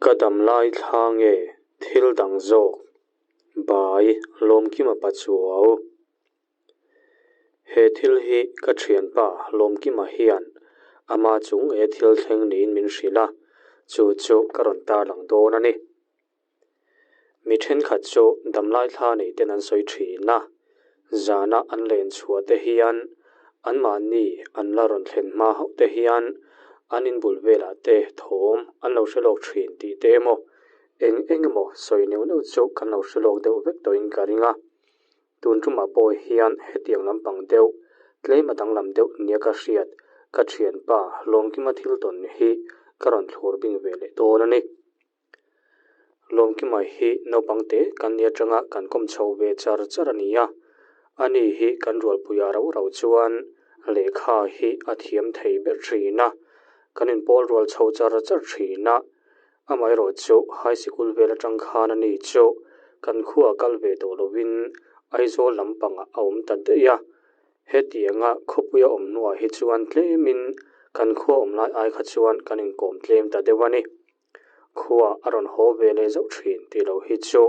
Ka damlai thla nge thil dang zawk? By Lawmkima Pachuau. He thil hi ka thianpa Lawmkima hian ama chung e thil thleng niin min hrilh a, chu chu ka rawn tarlang dawn a ni. Mi thenkhat chu damlai thla nei ten an sawi thin a, zana an len chhuah te hian anmahni an la rawn thlen hma hauh te hian an inbul velah te thawm an lo hre lawk thin tih te emaw eng eng emaw sawi neuh neuh chu kan lo hre lawk deuh vek tawhin ka ring a. Tun tumah pawh hian hetiang lampang deuh, tlem a danglam deuh nia ka hriat, ka thianpa Lawmkima thil tawn hi ka rawn thlur bing ve leh dawn a ni. Lawmkima hi naupang te kan ni atanga kan kawm chho ve char char a ni a, ani hi kan rualpuiah rau rau chuan lehkha hi a thiam thei ber thin a, kan inpawl rual chho char char thin a, amaherawh chu high sikul vel atang khan ani chu kan khuaa kal ve tawh lovin Aizawl lampangah a awm ta daih a, hetianga khawpuia awm hnuah hi chuan tlemin kan khua awm lai ai kha chuan kan inkawm tlem ta deuh a ni. Khua a rawn haw ve leh zauh thin tih loh hi chu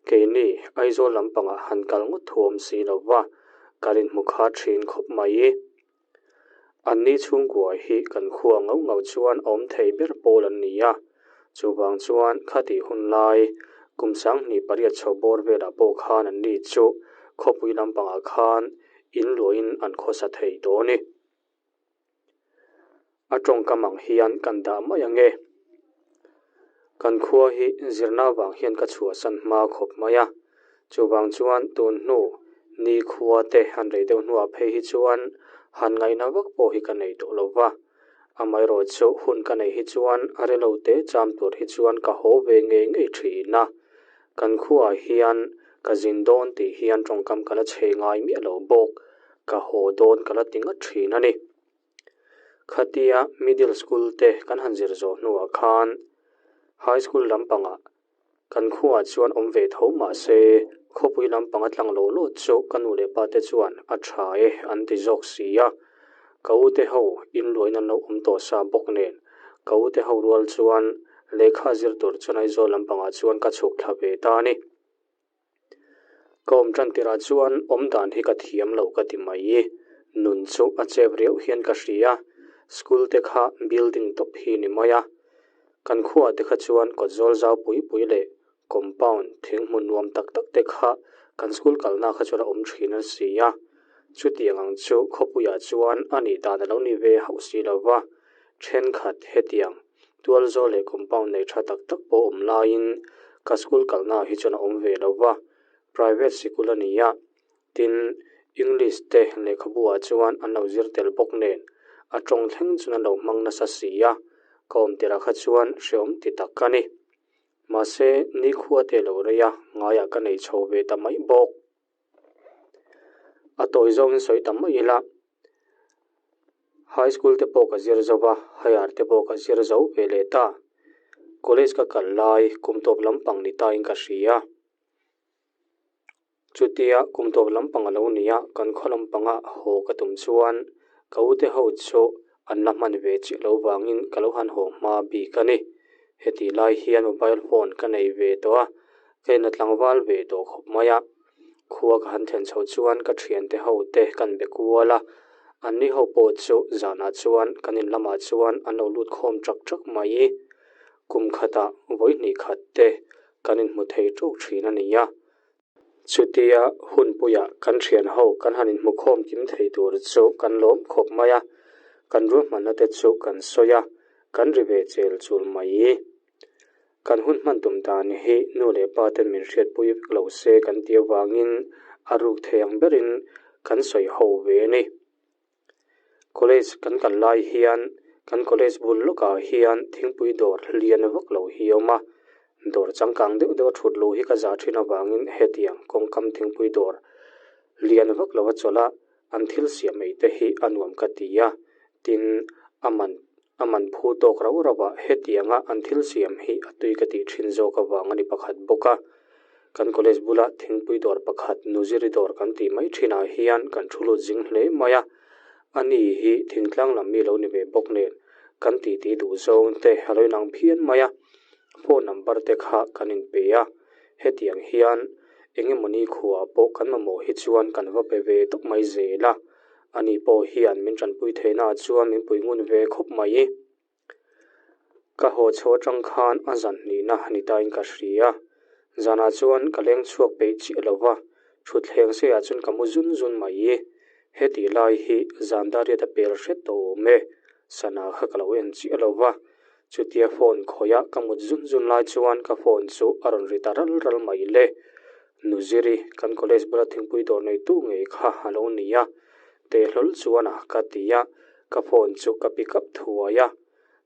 keini Aizawl lampangah han kal ngawt thu awm si lo va, kan inhmu kha thin khawp mai. Anni chhungkua hi kan khua ngau ngau chuan a awm thei ber pawl an ni a, chuvang chuan khatih hun lai kum 28 chho bawr velah pawh khan anni chu khawpui lampangah khan in luahin an khawsa thei tawh a ni. A tawngkam ang hian kan dah mai ang e. Kan khua hi zirna vang hian ka chhuahsan hma khawp mai a, chuvang chuan tun hnu ni khua te han rei deuh hnuah phei hi chuan han ngaihna vak pawh hi ka nei tawh lo va. Amaherawhchu hun ka neih hi chuan a relo te cham tur hi chuan ka haw ve ngei ngei thin a. Kan khuaah hian ka zin dawn tih hian tawngkam ka la chhe ngai miah lo bawk, ka haw dawn ka la ti ngat thin a ni. Khatia middle school te kan han zir zawh hnuah khan high school lampangah kan khuaah chuan awm ve tho mah se khawpui lampang a tlang lo lawt chu ka nu leh pa te chuan a tha e an ti zawk si a. Ka u te ho inluain an lo awm tawh sa bawk nen ka u te ho rual chuan lehkha zir tur chuan Aizawl lampangah chuan ka chhuk thla ve ta a ni. Ka awm tan tirah chuan awm dan hi ka thiam lo ka ti mai. Nun chu a chep riau hian ka hria. School te kha building tawp hi ni mai a. Kan khuaah te kha chuan kawt zawl zau pui pui leh compound thing hmun nuam tak tak te kha kan school kalna kha chuan a awm thin a si a. Chutiang ang chu khawpuiah chuan a nih dan a lo ni ve hauh si lo va. Thenkhat hetiang Tualzawl leh compound nei tha tak tak pawh awm laiin ka school kalna hi chuan a awm ve lo va, private sikul a ni a, tin English te lehkhabu ah chuan an lo zir tel bawk nen a tawng thleng chuan an lo hmang nasa si a, ka awm tirah kha chuan hreawm ti tak a ni. Mahse nikhua te lo rei a, ngaiah ka nei chho ve ta mai bawk. A tawi zawngin sawi ta mai ila. High school te pawh ka zir zo va, higher te pawh ka zir zo ve leh ta. College ka kal lai kum tawp lampang ni tain ka hria. Chutia kum tawp lampang a lo ni a, kan khaw lampanga haw ka tum chuan ka ute ho chu an la hman ve chiah lo vangin ka lo han haw hma bik a ni. Hetih lai hian mobile phone ka nei ve tawh a, ka in a tlangval ve tawh khawp mai a. Khua ka han thlen chhoh chuan ka thiante ho te kan be kual a, anni ho pawh chu zanah chuan kan in lamah chuan an lo lut khawm ṭak ṭak mai. Kum khatah vawi hnih khat te kan inhmu thei ṭuk ṭhin a ni a. Chutia hunpuiah kan thian ho kan han inhmu khawm kim thei tur chu kan lawm khawp mai a, kan ruahmanna te chu kan sawi a, kan ri ve chel chul mai. Kan hun hman tum dan hi nu leh pa ten min hriatpui vek lo se kan tih avangin a ruk thei ang berin kan sawi ho ve a ni. College kan kal lai hian kan college bul lawkah hian thingpui dawr lian vak lo hi a awm a, dawr changkang deuh deuh a thut luh hi ka zah thin avangin hetiang kawngkam thingpui dawr lian vak lo a chawlh a, an thil siam ei te hi a nuam ka ti a, tin a man A man phu tawk rauh rauh ah hetianga an thil siam hi a tui ka tih thin zawk avang a ni pakhat bawk a. Kan college bula thingpui dawr pakhat Nuziri dawr kan tih mai thinah hian kan thu lut zing hle mai a. A ni hi thingtlang lam mi lo ni ve bawk nen kan titi duh zawng te a lo inang phian mai a. phone number te kha kan inpe a, hetiang hian engemawni khuaah pawh kan mamawh hi chuan kan va pe ve tawp mai zel a, ani pawh hian min tanpui theihnaah chuan min pui ngun ve khawp mai. Ka haw chho atang khan a zan hnihna ni tain ka hria. Zanah chuan ka leng chhuak peih chiah lo va, thutthleng seiah chuan ka mu zun zun mai. Hetih lai hi zan dariat a pel hret tawh awm e, sana kha ka lo en chiah lo va. Chutia phone khawih a ka mut zun zun lai chuan ka phone chu a rawn ri ta ral ral mai le. Nuziri, kan college bula thingpui dawr neitu ngei kha a lo ni a, Tehlawl chuan a ka ti a, ka phone chu ka pick up thuai a.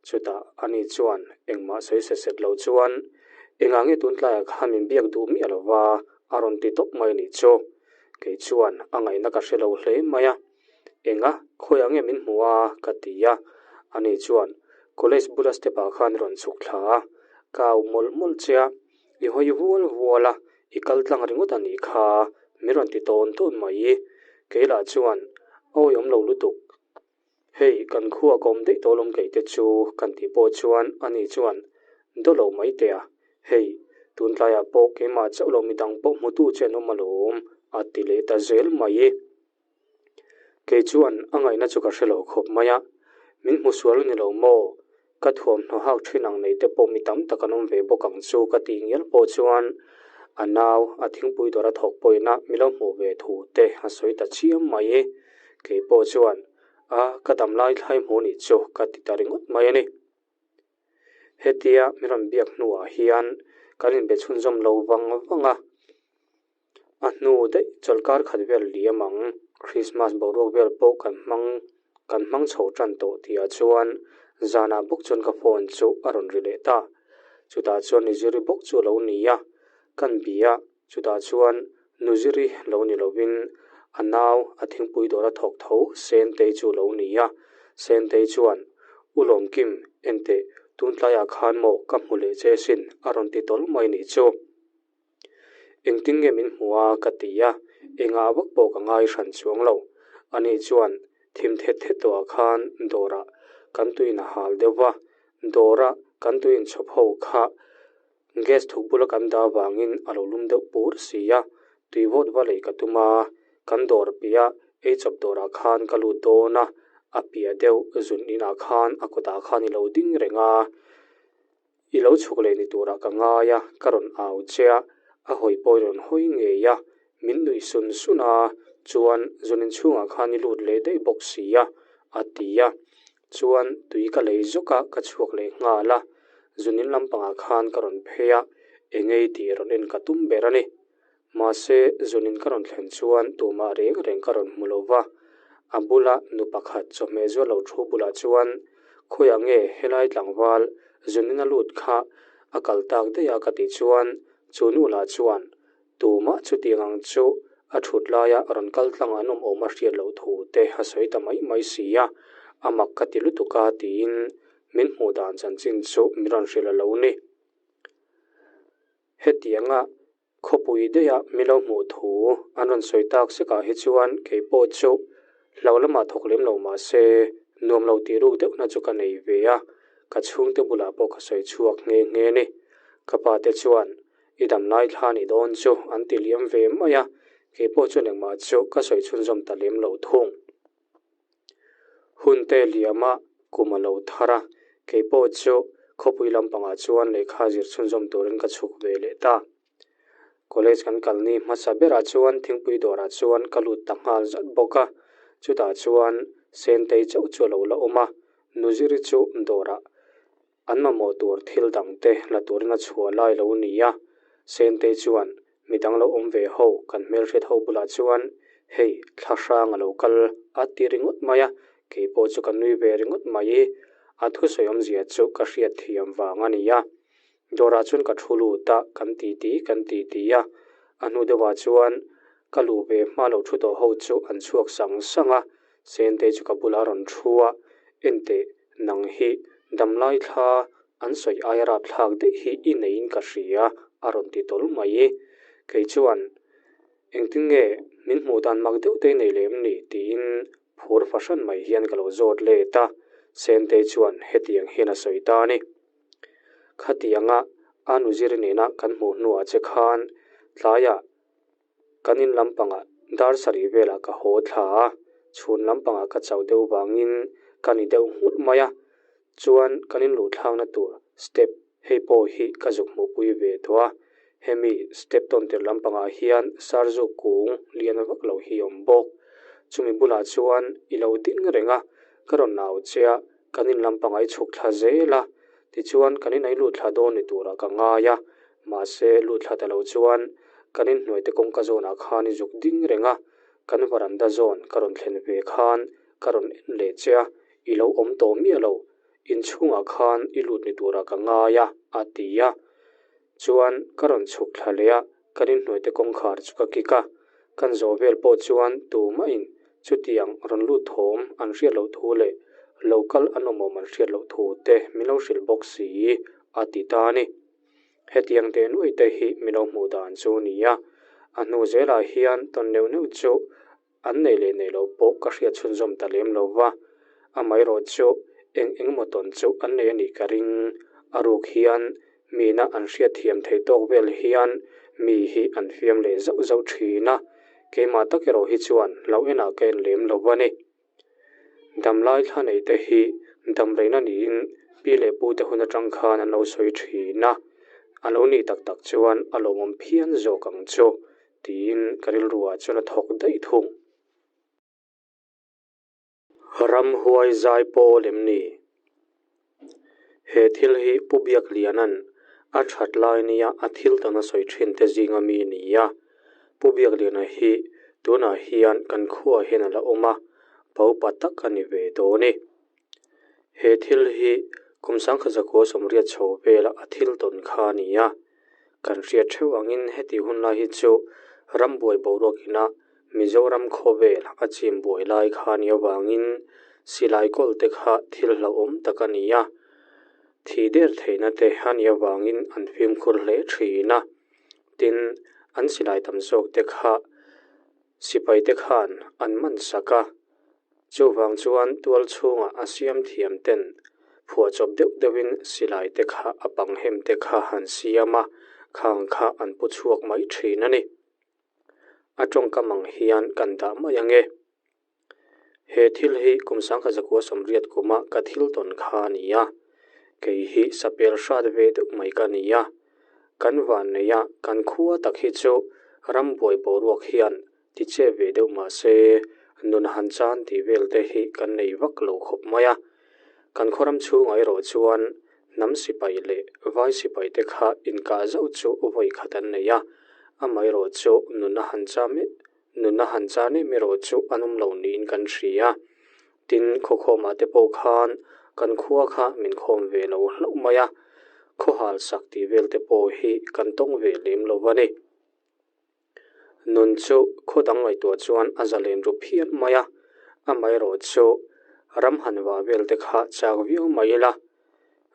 Chutah ani chuan engmah sawi set set lo chuan, Engah nge tun tlaiah khan min biak duh miah lo va? a rawn ti tawp mai a nih chu. Kei chuan a ngaihna ka hre lo hle mai a. Enga, khawiah nge min hmu a? ka ti a. Ani chuan, College bula step ah khan i rawn chhuk thla a, ka au mawlh mawlh che a. I hawi vual vual a, i kal tlang ringawt a nih kha, min rawn ti tawn tawn mai. Kei lah chuan, Awi awm lo lutuk. Hei, kan khua ka awm daih tawh lawm kei te chu kan tih pawh chuan ani chuan, Daw lo mai teh a, hei, tun tlaiah pawh keimah chauh lo midang pawh hmutu che an awm alawm, a ti leh ta zel mai. Kei chuan a ngaihna chu ka hre lo khawp mai a, min hmu sual a ni lo maw? Ka thuamhnaw hak thin ang nei te pawh mi tam tak an awm ve bawk ang chu ka tih ngial pawh chuan a nau a thingpui dawr a thawk pawhin a mi lo hmuh ve thu te a sawi ta chiam mai. Kei pawh chuan a ka dam lai thlai hmuh nih chu ka ti ta ringawt mai a ni. Hetia min rawn biak hnuah hian kan inbe chhunzawm lo vang vang a. A hnu daih chawlhkar khat vel liam ang, Krismas boruak vel pawh kan hmang kan hmang chho tan tawh tihah chuan zanah bawk chuan ka phone chu a rawn ri leh ta. Chutah chuan Nuziri bawk chu a lo ni a, kan bia chutah chuan Nuziri lo ni lovin a nau a thingpui dawr a thawk tho Sentei chu a lo ni a. Sentei chuan, U Lawmkim, enteh, tun tlaiah khan maw ka hmu leh che sin a rawn ti tawlh mai nih chu. Engtin nge min hmu a? ka ti a, engah vak pawh ka ngai hran chuang lo. Ani chuan thim thet thet tawhah khan dawrah kan tuin a hal deuh va, dawra kan tuin chhawp ho kha gas thuk bula kan dah vangin a lo lum deuh pur si a, tui vawt va lei ka tum a, kan dawr piah eichawp dawrah khan ka lut dawn a, a piah deuh zun inah khan a kawtah khan i lo ding reng a. I lo chhuk leh ni turah ka ngai a, ka rawn au che a, a hawi pawh i rawn hawi ngei a, min nuih sun sun a, chuan zunin chhungah khan i lut leh daih bawk si a, a ti a. Chuan tui ka lei zawk a, ka chhuak leh nghal a, zunin lampangah khan ka rawn phei a, engei tih rawn en ka tum ber a ni. Mahse, zunin ka rawn thlen chuan tumah reng reng ka rawn hmu lo va. A bula nu pakhat chawhmeh zual lo thu bulah chuan, Khawiah nge helai tlangval zunin a lut kha a kal tak daih a ka tih chuan chu nu lah chuan tumah chutiang ang chu a thut laia rawn kal tlang an awm awm a hriat loh thu te a sawi ta mai mai si a, a mak ka ti lutuk a tiin min hmuh dan chanchin chu min rawn hrilh a lo ni. Hetianga khawpui daiha mi lo hmuh thu an rawn sawi tak sekah hi chuan kei pawh chu hlo lamah thawk lem lo mah se nuam lo tih ruk deuhna chu ka nei ve a, ka chhungte bulah pawh ka sawi chhuak nghe nghe a ni. Ka pa te chuan i dam lai thla ni dawn chu an ti liam ve mai a, kei pawh chuan engmah chu ka sawi chhunzawm ta lem lo thung. Hunte liama kum a lo thar a, kei pawh chu khawpui lampangah chuan lehkha zir chhunzawm turin ka chhuk ve leh ta. College kan kalni hmasa berah chuan thingpui dawrah chuan ka lut ta nghal zat bawk a, chutah chuan Sentei chauh chu a lo la awm a, Nuziri chu dawrah An mamawh tur thil dangte la turin a chhuah lai lo ni a, Sentei chuan midang lo awm ve ho kan hmelhriat ho bulah chuan hei thla hrang a lo kal a ti ringawt mai a, kei pawh chu ka nui ve ringawt mai i a thusawi awmzia chu ka hriat thiam vang a ni a. Dawrah chuan ka thu lut a, kan ti ti kan ti ti a, a hnu deuhah chuan ka luh ve hma lo thu tawh ho chu an chhuak sang sang a, Sentei chu ka bulah a rawn thu a, Enteh, Nang hi damlai thla an sawi aia rapthlak daih hi i neiin ka hria a rawn ti tawl mai. Kei chuan engtin nge min hmuh dan mak deuh te i nei lem ni tiin phur fahran mai hian ka lo zawt let a, Sentei chuan hetiang hian a sawi ta a ni. Khatianga A nuziri nena kan hmuh hnuah che khan tlaiah kan in lampangah dar sarih velah ka haw thla a, chhun lampangah ka chauh deuh vangin ka ni deuh nghulh mai a, chuan kan in luhthlakna tur step hei pawh hi ka zuk hmuhpui ve tawh a, hemi step tawn tir lampangah hian sarzuk kung lian vak lo hi a awm bawk. Chumi bulah chuan i lo ding reng a, ka rawn nau che a, Kan in lampang ai chhuk thla zel a, tichuan kan in ai lut thla dawn ni turah ka ngai a, mahse lut thla ta lo chuan kan in hnuaite kawngka zawnah khan i zuk ding reng a, kan varanda zawn ka rawn thlen ve khan ka rawn en leh che a, i lo awm tawh miah lo, inchhungah khan i lut ni turah ka ngai a, a ti a. Chuan ka rawn chhuk thla leh a, kan inhnuaite kawngkhar chu ka kik a, kan zawh vel pawh chuan tumahin chutiang rawn lut thawm an hriat loh thu leh lo kal an awm awm an hriat loh thu te min lo hrilh bawk si a ti ta a ni. Hetiang teh nuaih te hi min lo hmuh dan chu a ni a, a hnu zelah hian tawn neuh neuh chu An nei leh nei lo pawh ka hriat chhunzawm ta lem lo va, amaherawh chu eng eng emaw tawn chu an nei a nih ka ring. A ruk hian mina an hriat thiam theih tawk vel hian mi hi an fiam leh zauh zauh thin a, keimah tak erawh hi chuan hlauh enah ka en lem lo va ni. Damlai thla neih te hi damreina niin pi leh pu te hun atang khan an lo sawi thin a, a lo nih tak tak chuan a lawmawm phian zawk ang chu. Tiin ka rilruah chuan a thawk daih thung. Ramhuai zai pawl em ni? He thil hi Pu Biakliana'n a that lai nia a thil tan a sawi thin te zinga mi ni a. Pu Biakliana hi tunah hian kan khuaah hian a la awm a, pa upa tak a ni ve dawn e. He thil hi kum sangkhat zakua sawmriat chho vela a thil tawn kha a ni a. Kan hriat theuh angin heti hun lai hi chu rambuai boruak ina Mizoram khawvel a chim buai lai kha a nih avangin silai kawl te kha thil hlauhawm tak a ni a. Thi der theihna te a nih avangin an fimkhur hle thin a. Tin, an silai tam zawk te kha sipai te khan an man sak a. Chuvang chuan tual chhungah a siam thiam ten phuahchawp deuh deuhin silai te kha a pang hem te kha han siam a, khang kha an pu chhuak mai thin a ni. A tawngkam ang hian kan dah mai ang e. He thil hi kum sangkhat zakua sawmriat kuma ka thil tawn kha a ni a, kei hi sapel hrat ve deuh mai ka ni a. Kan vanneih a kan khua tak hi chu rambuai boruak hian Ti che ve deuh mah se, nun han chan tih vel te hi kan nei vak lo khawp mai a. Kan khawram chhungah erawh chuan hnam sipai leh vai sipai te kha inkah zauh chu vawi khat an nei a, amaherawh chu nun a han cha mek nun a han chan em erawh chu an awm lo niin kan hria. Tin, khawkhawmah te pawh khan kan khua kha min khawm ve lo hlauh mai a, khawhal sak tih vel te pawh hi kan tawng ve lem lo va ni. Nun chu khaw dang ngaihtuah chuan a zalen ru phian mai a, amaherawh chu ram han vah vel te kha chak viau mai ila,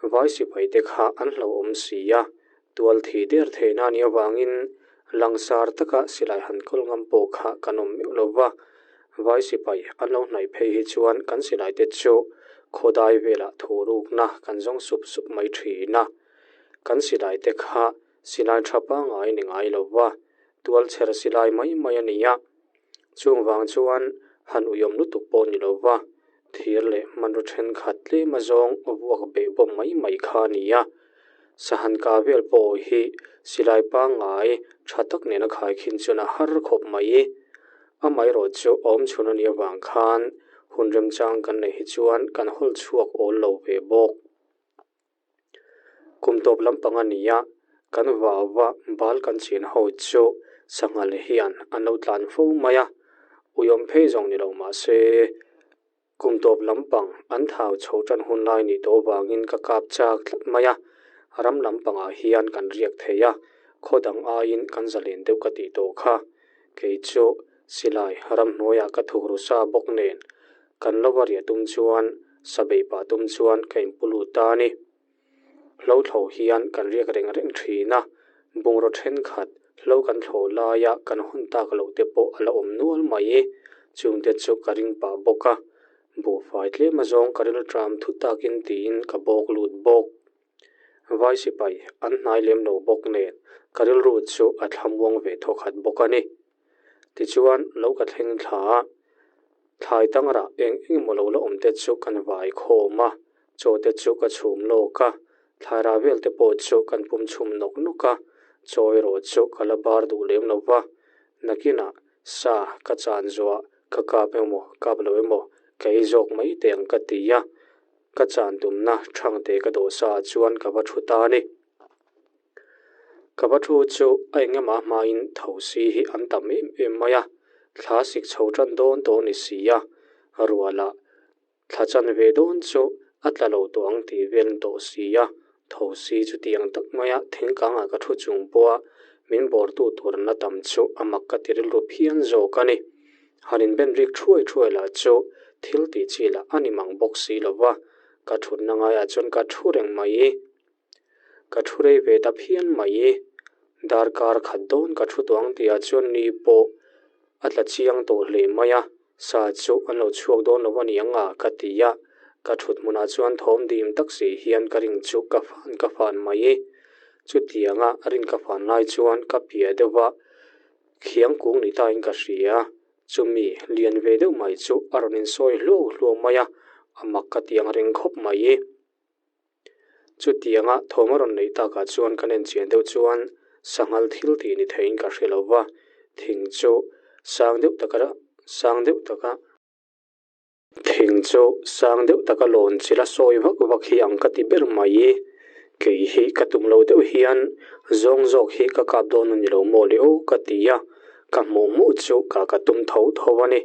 vai sipai te kha an hlauhawm si a, tual thih der theihna a nih avangin langsar taka silai han kawl ngam pawh kha kan awm meuh lo va, vai sipai an lo hnaih phei hi chuan kan silai te chu khawdai velah thurukna kan zawng sup sup mai thin a, kan silai te kha Silai tha pangngai ni ngai lo va, tualchher silai mai mai a ni a. Chung vang chuan han uiawm lutuk pawh ni lo va, thir leh hmanraw thenkhat tlem azawng vuak beh bawm mai mai kha a ni a. Sahan kah vel pawh hi silai pangngai tha tak nena khaikhin chuan a har khawp mai. Amaherawh chu awm chhun a nih avang khan hun remchang kan neih hi chuan kan hawl chhuak awl lo ve bawk. Kum tawp lampang a ni a, kan vau va bal kan chin ho chu sanghal hian an lo tlan fo mai a, uiawm phei zawng ni lo mah se kum tawp lampang an thau chho tan hun lai nih tawh avangin ka kap chak tlat mai a, ram lampangah hian kan riak thei a, khaw dang aiin kan zalen deuh ka tih tawh kha. Kei chu silai ramhnuaiah ka thuk ru sa bawk nen kan lo va riah tum chuan sa beih pah tum chuan ka inpu lut ta a ni. Hlo thlo hian kan riak reng reng thin a, bungraw thenkhat hlo kan thlawh laia kan hawn tak loh te pawh a la awm nual mai. Chungte chu ka ring pah bawk a, buhfai tlem azawng ka rilṭam thu takin tiin ka bawk lut bawk. Vai sipai an hnai lem lo bawk nen ka rilru chu a thlamuang ve thawkhat bawk a ni. Tichuan lo ka thleng thla a, thlai tangrah eng eng emaw lo la awm te chu kan vai khawm a, chaw te chu ka chhum lawk a, thlai rah vel te pawh chu kan pum chhum nawk nawk a, chaw erawh chu ka la bar duh lem lo va, nakinah sa ka chan zuah ka kap emaw kap lo emaw ka ei zawk mai teh ang ka ti a, ka chan tumna thangte ka dawh sa ah chuan ka va thu ta a ni. Ka va thu chu a engemaw hmain thosi hi an tam em em mai a, thla sik chho tan dawn tawh ni si a, rualah thla chan ve dawn chu a tla lo tawh ang tih vel an tawh si a, thosi chutiang tak maia thingkangah ka thu chung pawha min bawrtu tur an la tam chu a mak ka ti rilru phian zawk a ni. Han inben rik thuai thuai lah chu thil tih chi lah a ni mang bawk si lo va, ka thutna ngaiah chuan ka thu reng mai. Ka thu rei ve ta phian mai. Darkar khat dawn ka thu tawh ang tihah chuan ni pawh a tla chiang tawh hle mai a, sa chu an lo chhuak dawn lo a ni ang a ka ti a, ka thut hmunah chuan thawm dim tak si hian ka ring chu ka fan ka fan mai. Chutianga rin ka fan lai chuan ka piah deuh a, khiang kung ni tain ka hria. Chumi lian ve deuh mai chu a rawn insawi hluau hluau mai a, a mak ka ti ang reng khawp mai. Chutianga thawm a rawn neih takah chuan kan enchian deuh chuan sanghal thil tih ni theiin ka hre lo va, thing chu sang deuh taka sang deuh taka thing chu sang deuh taka lawn chil a sawi vak vak hi ang ka ti ber mai. Kei hi ka tum lo deuh hian zawng zawk hi ka kap dawn a ni lo maw le aw ka ti a, ka hmuh hmuh chu ka ka tum tho tho a ni.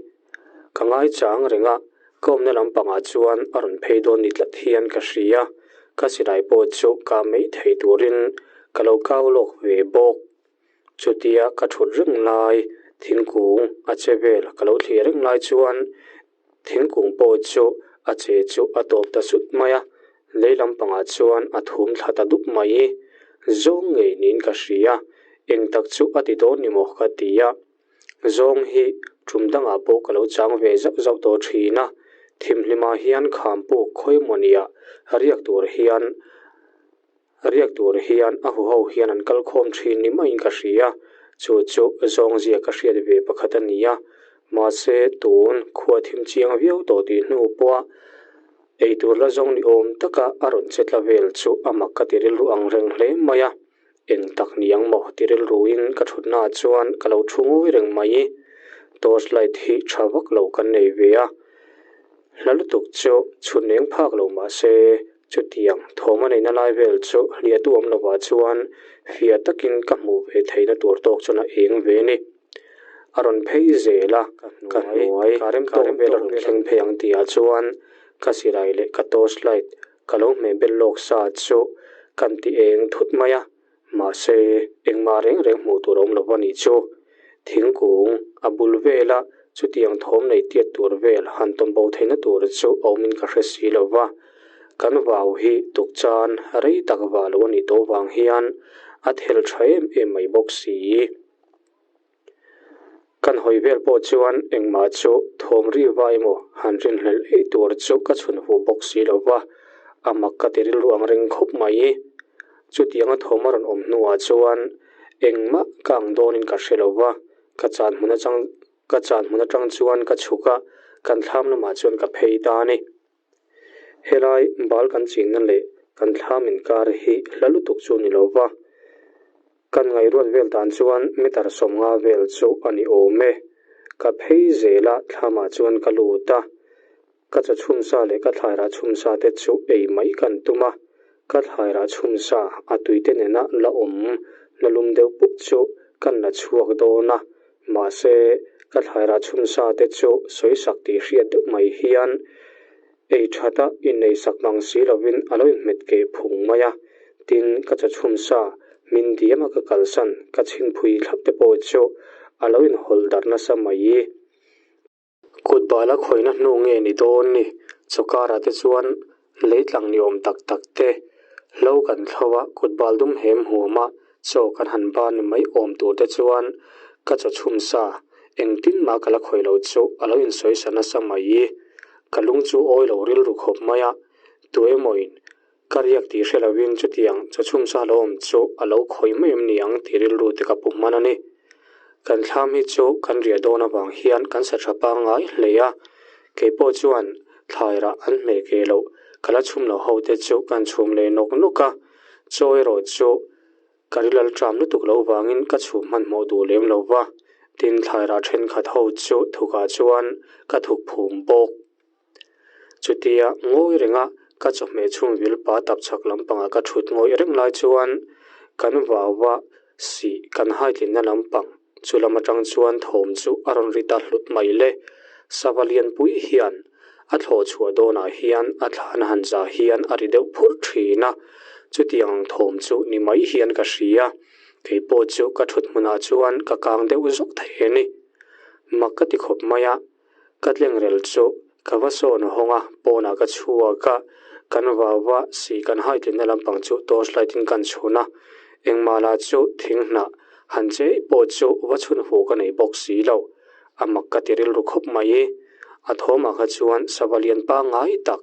Ka ngaichang reng a, ka awmna lampangah chuan a rawn phei dawn ni tlat hian ka hria. Ka silai pawh chu ka mai thei turin ka lo kau lawk ve bawk. Chutia ka thut reng lai thingkung a che vel ka lo thlir reng lai chuan thingkung pawh chu a che chu a tawp ta sut mai a, lei lampangah chuan a thum thla ta dup mai. Zawng ngei niin ka hria, eng tak chu a ti dawn ni maw ka ti a. Zawng hi tum dangah pawh ka lo chang ve zauh zauh tawh thin a, thimhlimah hian kham puk khawimawniah riak tur hian riak tur hian a huho hian an kal khawm thin ni maiin ka hria, chu chu zawng zia ka hriat ve pakhat a ni a, mahse tun khua thim chiang viau tawh tih hnu pawha eitur la zawng ni awm taka a rawn che tla vel chu a mak ka ti rilru ang reng hle mai a. Eng tak ni ang maw ti rilruin ka thutnaah chuan ka lo thu ngawi reng mai. Torch light hi tha vak lo kan nei ve a, hla lutuk chu chhun eng phak lo mah se chutiang thawm a neihna lai vel chu hliahtu awm lovah chuan fiah takin ka hmuh ve theihna tur tawk chuan a eng ve a ni. A rawn phei zel a, ka hnuai ka rem tawk vel a rawn thleng phei ang tihah chuan ka silai leh ka torch light Ka lo hmeh bel lawk sa chu kan ti eng thut mai a, mahse engmah reng reng hmuh tur a awm lo va nih chu. Thingkung a bul vela chutiang thawm nei tiat tur vel han tawm bo theihna tur chu a awmin ka hre si lo va. Kan vau hi tukchan rei tak vah lo a nih tawh vang hian a thel tha em em mai bawk si. Kan hawi vel pawh chuan engmah chu thawm ri va emaw han rinhlelh eih tur chu ka chhun fuh bawk si lo va, a mak ka ti rilru ang reng khawp mai. Chutianga thawm a rawn awm hnuah chuan engmah ka ang dawnin ka hre lo va, ka chan hmun atang ka chan hmun atang chuan ka chhuk a, kan thlam lamah chuan ka phei ta a ni. Helai bal kan chinna leh kan thlam inkar hi hla lutuk chu ni lo va, Kan ngaihruat vel dan chuan meter 50 vel chu a ni awm e. Ka phei zel a, thlamah chuan ka lut a. Ka chaw chhumsa leh ka thlairah chhumsa te chu ei mai kan tum a. Ka thlairah chhumsa a tuite nena la awm na lum deuh pup chu kan la chhuak dawn a. Mahse, ka thlairah chhumsa te chu sawisak tih hriat deuh mai hian Ei thata innei sak mang si lovin a lo inhmet keh phung mai a, tin ka chaw chhum sa, min diam a ka kalsan ka chhinphui thlap te pawh chu a lo inhawlh darh nasa mai. Kut bala khawihna hnu nge ni dawn ni, chaw karah te chuan leitlang ni awm tak tak te hlo kan thlo a, kut bal dum hem huam a chaw kan han bar ni mai awm tur te chuan ka chaw chhum sa engtin mah ka la khawih lo chu a lo insawisa nasa mai. Ka lung chu awi lo rilru khawp mai a, tuemawiin Ka riak tih hre lovin chutiang chawchhum sa lo awm chu a lo khawih mai em ni ang tih rilru te ka pu hman a ni. Kan thlam hi chu kan riah dawn avang hian kan sa tha pangngai hle a, kei pawh chuan thlai rah an hmeh ke loh ka la chhum lo ho te chu kan chhum leh nawk nawk a, chaw erawh chu ka rilal ṭam lutuk loh vangin ka chhum hmanhmawh duh lem lo va, tin thlai rah thenkhat ho chu thukah chuan ka thuk phum bawk. Chutia ngawi renga ka chawhmeh chhung vil pa tapchhak lampangah ka thut ngawih reng lai chuan kan vauva sih kan haitlinna lampang chu lam atang chuan thawm chu a rawn ri ta hlut mai le. Sava lianpui hian a thlawh chhuah dawnah hian a thlan han za hian a ri deuh phurh thin a, chutiang ang thawm chu ni mai hian ka hria. Kei pawh chu ka thut hmunah chuan ka kang deuh zawk thei a ni. Mak ka ti khawp mai a. Ka tlengrel chu ka va sawn hawng a, pawnah ka chhuak a, kan vau va, si kan haitlinna lampang chu torch light in kan chhun a, engmah lah chu thing hnah han chei pawh chu va chhun hu ka nei bawk si lo, a mak ka ti rilru khawp mai. A thawmah kha chuan sava lian pangngai tak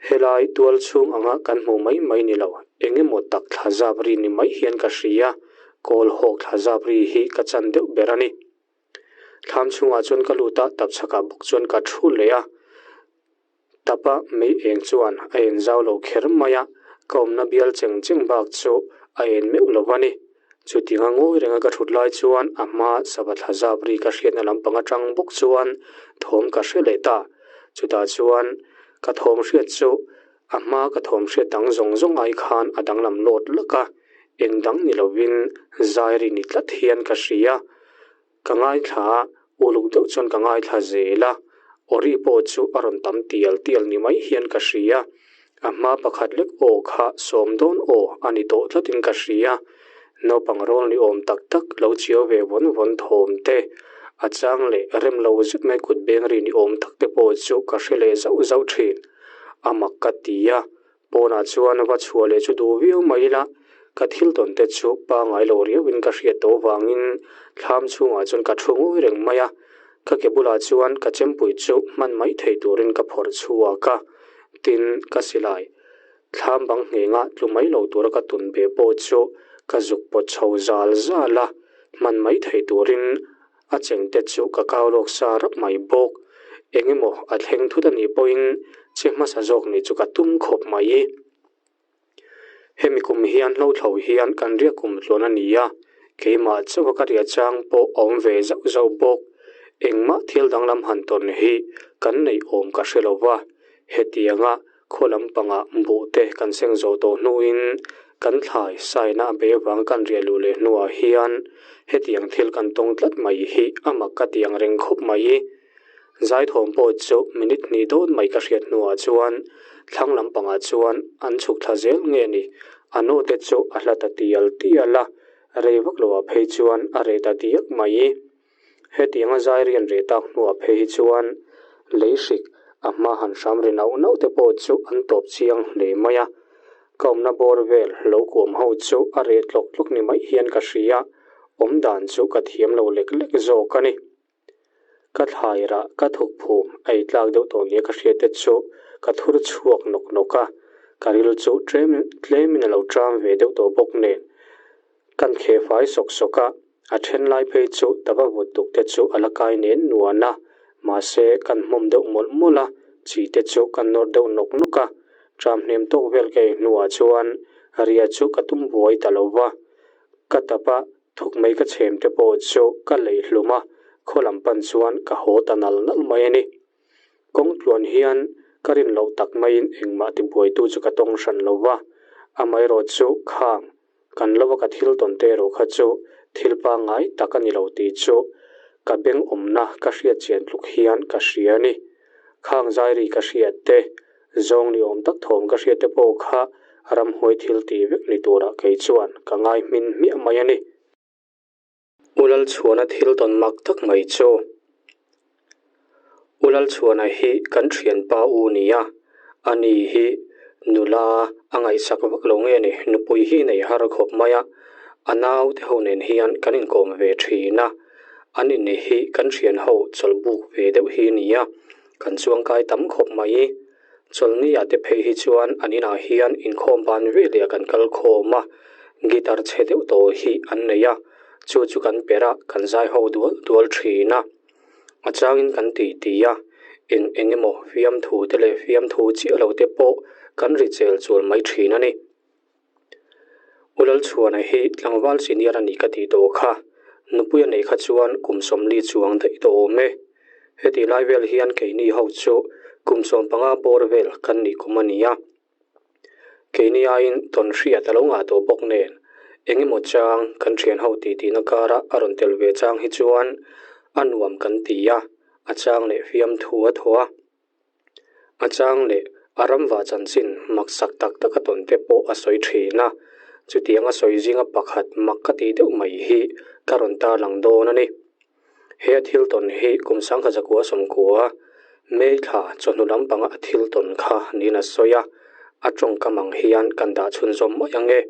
Helai tual chhung anga kan hmuh mai mai ni lo, eng emaw tak thla zap ri ni mai hian ka hria, kawl hawk thla zap ri hi ka chan deuh ber a ni. Thlam chhungah chuan ka lut a, tapchhakah bawk chuan ka thu leh a. Tapa mei eng chuan a en zau lo kher mai a, ka awmna bial cheng cheng bak chu a en meuh lo a ni. Chutinga ngawi renga ka thut lai chuan a hma sava thla zap ri ka hriatna lampang atang bawk chuan thawm ka hre leh ta. Chutah chuan ka thawm hriat chu a hma ka thawm hriat dang zawng zawng ai khan a danglam lawt lak a, eng dang ni lovin zai ri ni tlat hian ka hria. Ka ngaithla a, uluk deuh chuan ka ngaithla zel a, aw ri pawh chu a rawn tam tial tial ni mai hian ka hria. A hma pakhat lek aw kha sawm dawn aw a ni tawh tlatin ka hria. Naupang rawl ni awm tak tak lo chiau ve vawn vawn thawm te, a chang leh rem lo zet mai kut beng ri ni awm tak te pawh chu ka hre leh zauh zauh thin. A mak ka ti a, Pawnah chuan va chhuah leh chu duh viau mai ila, ka thil tawn te chu pangngai lo riauin ka hriat tawh vangin thlam chhungah chuan ka thu ngawi reng mai a. Ka ke bulah chuan ka chempui chu hman mai thei turin ka phawrh chhuak a, tin ka silai thlam bang nghenga tlu mai lo tura ka tun ve pawh chu ka zuk pawt chho zal zal a, hman mai thei turin A chengte chu ka kau lawk sa rap mai bawk. Eng emaw a thleng thut a nih pawhin che hmasa zawk nih chu ka tum khawp mai. Hemi kum hian hlothlo hian kan riak kum tluan a ni a, keimah chauha ka riah chang pawh a awm ve zauh zauh bawk. Engmah thil danglam han tawn hi kan neih awm ka hre lo va, hetianga Khaw lampangah buh te kan seng zawh tawh hnuin kan thlai saina a be vang kan riah luh leh hnuah hian hetiang thil kan tawng tlat mai hi a mak ka ti ang reng khawp mai. Zaithawm pawh chu minute hnih dawn mai ka hriat hnuah chuan thlang lampangah chuan an chhuk thla zel nge ni, a nu te chu a hla ta tial tial a, rei vak loah phei chuan a reh ta diak mai. Hetianga zai rian reh tak hnuah phei hi chuan lei hrik a hma han hram ri nauh nauh te pawh chu an tawp chiang hle mai a. Ka awmna bawr vel lo kuam ho chu a reh tlawk tlawk ni mai hian ka hria, awm dan chu ka thiam lo lek lek zawk a ni. Ka thlai rah ka thuk phum a ei tlak deuh tawh nia ka hriat te chu ka thur chhuak nawk nawk a, ka ril chu tlem tlemin a lo ṭam ve deuh tawh bawk nen kan kheh fai sawk sawk a. A then lai phei chu tava vut tuk te chu a la kai nen nuan a, mahse kan hmawm deuh mawlh mawlh a, chi te chu kan nawr deuh nawk nawk a. Tram hnem tawk vel ka ei hnuah chuan ria chu ka tum buai ta lo va, ka tap a, thuk mai ka chhem te pawh chu ka leih hlum a, khaw lam pan chuan ka haw ta nal nal mai a ni. Kawng tluan hian ka rin loh tak maiin engmah tibuaitu chu ka tawng hran lo va, amaherawh chu khang Kan lova ka thil tawn te erawh kha chu thil pangngai tak a ni lo tih chu ka beng awmna ka hriat chian tluk hian ka hria a ni. Khang zairi ka hriat te, zawng ni awm tak thawm ka hriat te pawh kha ramhuai thil tih vek ni turah kei chuan ka ngai hmin hmiah mai a ni. U Lalchhuana thil tawn mak tak mai chu. U Lalchhuana hi kan thianpa u nia, ani hi nula a ngaihsak vak lo nge ni, nupui hi nei har khawp mai a, a naute ho nen hian kan inkawm ve thin a, an in hi kan thian ho chawlhbuk ve deuh hi nia, kan chuangkai tam khawp mai. Chawlhni ah te phei hi chuan an inah hian inkhawm ban veleh kan kal khawm a, guitar chhe deuh tawh hi an nei a, chu chu kan perh a, kan zai ho dual dual thin a. A changin kan ti ti a, eng eng emaw fiamthu te leh fiamthu chiah lo te pawh kan ri chel chul mai thin a ni. U Lalchhuana hi tlangval senior a nih ka tih tawh kha, nupui a neih kha chuan kum 40 chuang daih tawh awm e. Heti lai vel hian keini ho chu kum 15 bawr vel kan nih kum a ni a. Keini aiin tawn hriat a lo ngah tawh bawk nen, eng emaw chang kan thian ho titihna kara a rawn tel ve chang hi chuan a nuam kan ti a, a chang leh fiamthu a thaw a. A chang leh a ramva chanchin maksak tak tak a tawn te pawh a sawi thin a, chutiang a sawi zinga pakhat mak ka tih deuh mai hi ka rawn tarlang dawn a ni. He a thil tawn hi kum 1990 May thla chawhnu lampanga a thil tawn kha niin a sawi a, a tawngkam ang hian kan dah chhunzawm mai ang e.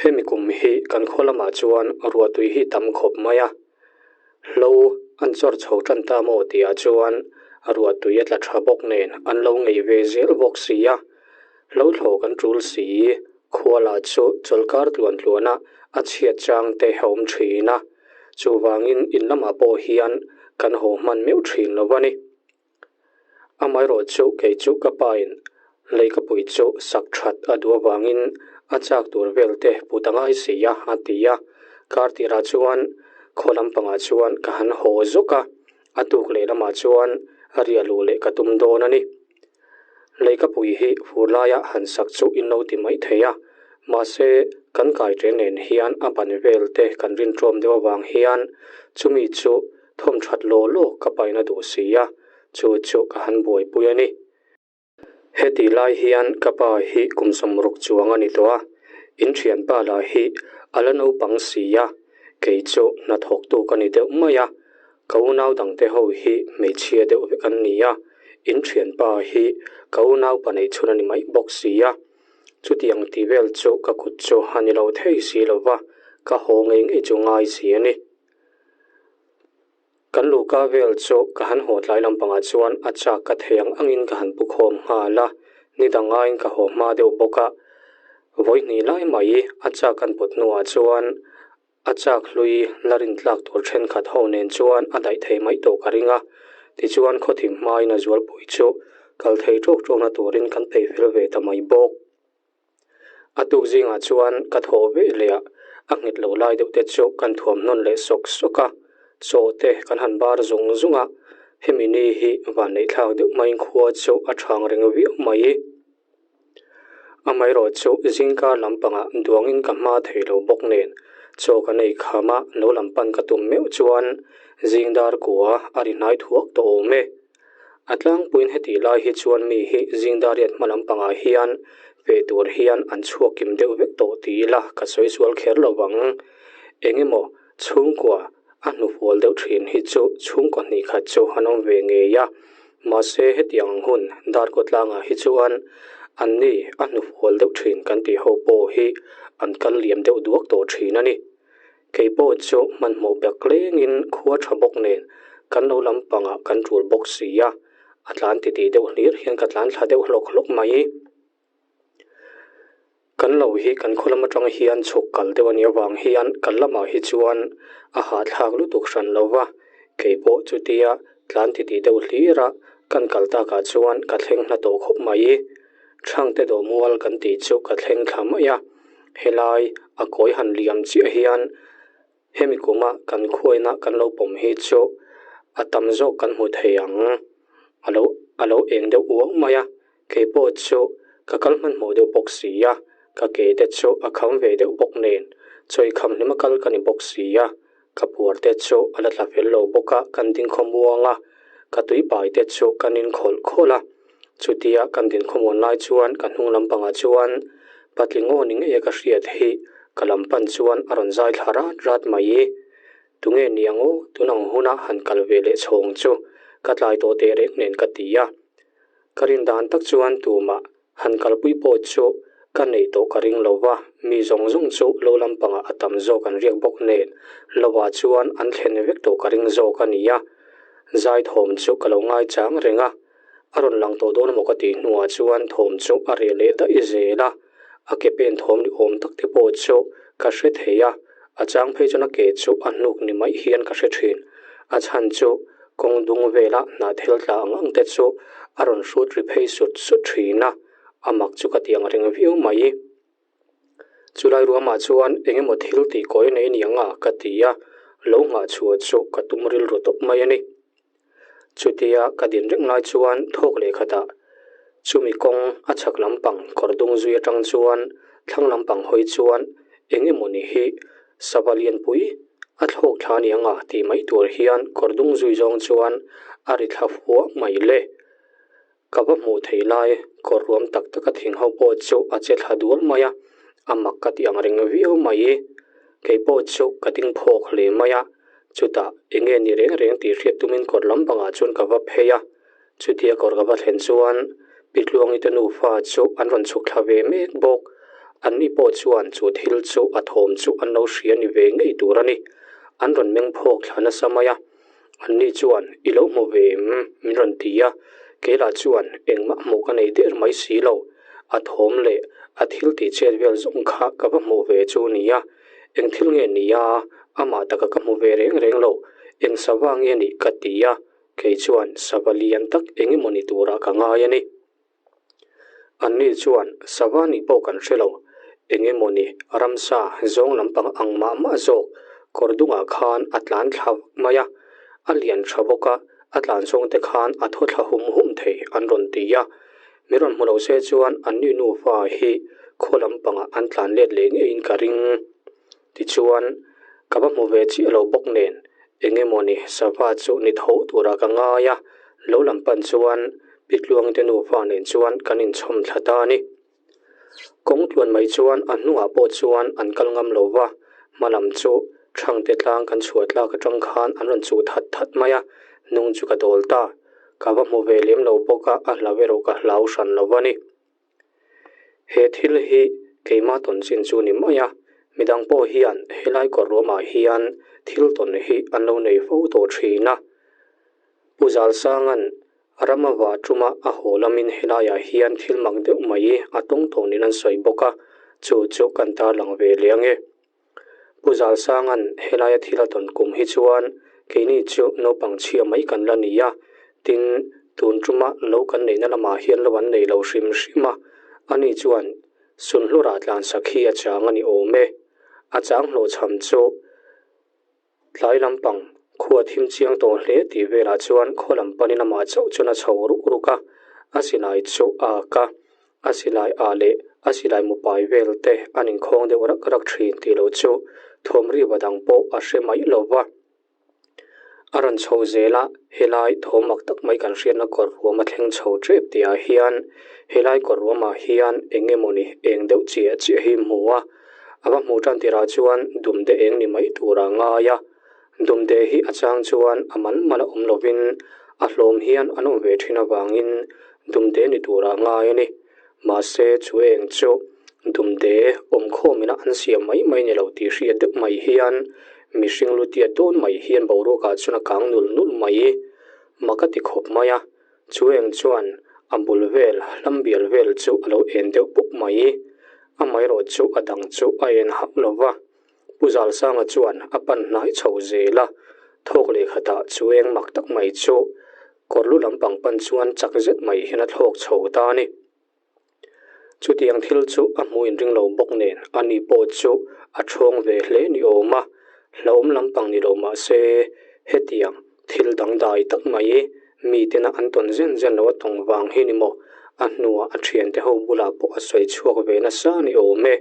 Hemi kum hi kan khaw lamah chuan ruahtui hi tam khawp mai a, hlo an chawr chho tan ta maw tihah chuan ruahtui a tla tha bawk nen an lo ngei ve zel bawk si a, hlo thlawh kan tul si. Khua lah chu chawlhkar tluan tluana a chhiat chang te a awm thin a, chuvangin in lamah pawh hian kan haw hman meuh thin lo a ni. Amaherawh chu kei chu ka pain leikapui chu sak that a duh avangin a chak tur vel te put a ngai si a, a ti a. Kar tirah chuan khaw lampangah chuan ka han haw zawk a, a tuk leh lamah chuan riah luh leh ka tum dawn a ni. Leikapui hi fur laia han sak chu in lo ti mai thei a, mahse kan kai ṭe nen hian a ban vel te kan rinṭawm deuh avang hian chumi chu thawm ṭhat law law ka paina duh si a, chu chu ka han buaipui a ni. Heti lai hian ka pa hi kum 60 chuang a ni tawh a, in ṭhianpa lah hi a la naupang si a, kei chu hnathawktu ka ni deuh mai a, Ka unau dangte ho hi hmeichhia deuh vek an ni a, in thianpa hi ka unaupa neih chhun a ni mai bawk si a. Chutiang tih vel chu ka kut chu a ni lo thei si lo va, ka haw ngei ngei chu ngai si a ni. Kan luhka vel chu ka han haw tlai lampangah chuan a chak ka thei ang angin ka han pu khawm nghal a, ni dang ngaiin ka haw hma deuh bawk a. Vawihnih lai mai a chak kan put hnuah chuan A chak hlui la rintlak tur thenkhat ho nen chuan a daih thei mai tawh ka ring a, tichuan khawthim hmain a zualpui chu kal thei ṭawk ṭawkna turin kan peih fel ve ta mai bawk. A tuk zingah chuan ka thawh ve leh a, a nghet lo lai deuh te chu kan thuamhnawn leh sawk sawk a, chaw te kan han bar zung zung a, hemi ni hi vanneihthlak deuh maiin khua chu a ṭhang reng viau mai. Amaherawh chu zingkar lampangah duangin ka hma thei lo bawk nen chaw ka nei kham a, lo lam pan ka tum meuh chuan zing dar kua a ri hnai thuak tawh awm e. A tlangpuiin hetih lai hi chuan mi hi zing dar riat hma lampangah hian ve tur hian an chhuak kim deuh vek tawh ti ila ka sawi sual kher lo vang. Eng emaw chhungkua a hnufual deuh thin hi chu chhungkaw hnih khat chu an awm ve ngei a, mahse hetiang ang hun Darkaw tlangah hi chuan anni a hnufual deuh thin kan tih ho pawh hi an kal liam deuh duak tawh thin a ni. Kei pawh chu hmanhmawh bek lengin khua tha bawk nen kan lo lampangah kan tul bawk si a, a tlan titih deuh hlir hian ka tlan thla deuh hlawk hlawk mai. Kan lo hi kan khaw lam atang hian chhuk kal deuh a nih avang hian kan lamah hi chuan a hahthlak lutuk hran lo va, kei pawh chutia tlan titih deuh hlir a kan kal takah chuan ka thleng hla tawh khawp mai. Thangte dawhmual kan tih chu ka thleng thla mai a, helai a kawi han liam chiah hian Hemi kuma kan khuaina kan lo pawm hi chu a tam zawk kan hmu thei ang. A lo a lo eng deuh uang mai a, kei pawh chu ka kal hmanhmawh deuh bawk si a, ka ke te chu a kham ve deuh bawk nen, chawi kham hlima kal ka ni bawk si a, ka puar te chu a la tla fel lo bawk a, kan ding khawmuang a, ka tui pai te chu kan in khawlh khawlh a. Chutia kan din khawmuan lai chuan ka hnung lampangah chuan patling aw ni ngei a ka hriat hi ka lam pan chuan a rawn zai thla rat rat mai. Tunge ni ang aw, tun ang huna han kal ve leh chhawng chu ka tlai tawh teh reng nen ka ti a. Ka rin dan tak chuan tumah han kalpui pawh chu ka neih tawh ka ring lo va, mi zawng zawng chu lo lampangah a tam zawk an riak bawk nen lovah chuan an thlen vek tawh ka ring zawk a ni a. Zai thawm chu ka lo ngaichang reng a. A rawn lang tawh dawn emaw ka tih hnuah chuan thawm chu a reh leh daih zel a, a ke pen thawm ni awm tak te pawh chu ka hre thei a, a chang phei chuan a ke chu a hnuk ni mai hian ka hre thin. A chhan chu kawng dung vela hnahthel tla ang ang te chu a rawn hrut ri phei sut sut thin a, a mak chu ka ti ang reng viau mai. Chulai ruamah chuan eng emaw thil tih kawi nei niang a ka ti a, lo nghah chhuah chu ka tum rilru tawp mai a ni. Chutia ka din reng lai chuan thawk leh khatah chumi kawng a chhak lampang kawr dung zui atang chuan thlang lampang hawi chuan eng emaw ni hi sava lianpui a thlawk thla niang a tih mai tur hian kawr dung zui zawng chuan a ri thla fuah mai le. Ka va hmuh thei lai kawr ruam tak taka thing ho pawh chu a che thla dual mai a, a mak ka tih ang reng viau mai. Kei pawh chu ka ding phawk hle mai a, chutah eng nge ni reng reng tih hriat tumin kawr lampangah chuan ka va phei a, chutia kawr ka va thlen chuan Pi Tluangi te nufa chu an rawn chhuk thla ve mek bawk. Anni pawh chuan chu thil chu a thawm chu an lo hria ni ve ngei tur a ni. An rawn meng phawk thla nasa mai a. Anni chuan, I lo hmu ve em? min rawn ti a, keilah chuan engmah hmuh ka nei der mai si lo. A thawm leh a thil tih chet vel zawng kha ka va hmuh ve chu nia. Eng thil nge nia, amah taka ka hmu ve reng reng lo. Eng sava nge nih ka ti a, kei chuan sava lian tak eng emaw ni turah ka ngai a ni. Anni chuan sava nih pawh kan hre lo, eng emaw ni ramsa zawng lampang ang mah mah zawk kawr dungah khan a tlan thla vak mai a, a lian tha bawk a, a tlan zawng te khan a thaw thla hum hum thei an rawn ti a. Mi rawn hmu lo se chuan anni nufa hi khaw lampangah an tlan let leh ngeiin ka ring. Tichuan, ka va hmu ve chiah lo bawk nen, eng emaw ni sava chu ni tho turah ka ngai a, lo lam pan chuan Pi Tluangte nufa nen chuan kan inchhawm thla ta a ni. Kawng tluan mai chuan a hnungah pawh chuan an kal ngam lo va, hma lam chu Thangte tlang kan chhuah tlak atang khan an rawn chuh that that mai a, hnung chu ka dawl ta. Ka va hmu ve lem lo bawk a, a hlau erawh ka hlau hran lo va ni. He thil hi keimah tawn chin chu ni mai a, midang pawh hian helai kawr ruamah hian thil tawn hi an lo nei fo tawh thin a. Pu Zalsanga'n rama vah tuma a haw lamin helaiah hian thil mak deuh mai a tawng tawnin an sawi bawk a, chu chu kan tarlang ve leh ange. Pu Zalsanga'n helaia thil a tawn kum hi chuan keini chu naupang chhia mai kan la ni a, tin, tun tuma lo kan neihna lamah hian lo an nei lo hrim hrim a, ani chuan Sunhlurah tlansak hi a chang a ni awm e. A chang hlawhchham chu Tlai lampang khua thim chiang tawh hle tih velah chuan khaw lam panin amah chauh chuan a chho ruk ruk a, a silai chu a ak a, a silai ah leh a silai mu pai vel te an inkhawng deuh rak rak thin tih loh chu thawm riva dang pawh a hre mai lo va. A rawn chho zel a, helai thawm mak tak mai kan hriatna kawr ruam a thleng chho tep tihah hian helai kawr ruamah hian eng emawni eng deuh chiah chiah hi hmu a, A va hmuh tan tirah chuan dumde eng ni mai tur a ngai a, dumde hi a chang chuan a mal mal a awm lovin a hlawm hian an awm ve thin avangin dumde ni tur a ngai a ni. Mahse chu eng chu dumde awmkhawmina an siam mai mai ni lo tih hriat deuh mai hian mihring lu tiat dawn mai hian boruakah chuan a kang nul nul mai. Mak a ti khawp mai a, Chu eng chuan a bul vel hlam bial vel chu a lo en deuh pup mai. Amaherawh chu a dang chu a en hauh lo va. Pu Zalsanga chuan a pan hnai chho zel a, thawk leh khatah chu eng mak tak mai chu kawr lu lampang pan chuan chak zet mai hian a thlawk chho ta a ni. Chutiang thil chu a hmuh inring lo bawk nen ani pawh chu a ṭhawng ve hle ni awm a, hlauhawm lampang ni lo mah se hetiang thil dangdai tak mai mi tena an tawn zen zen lo a tawng vang hi ni maw? A hnuah a ṭhiante ho bulah pawh a sawi chhuak ve nasa ni awm e.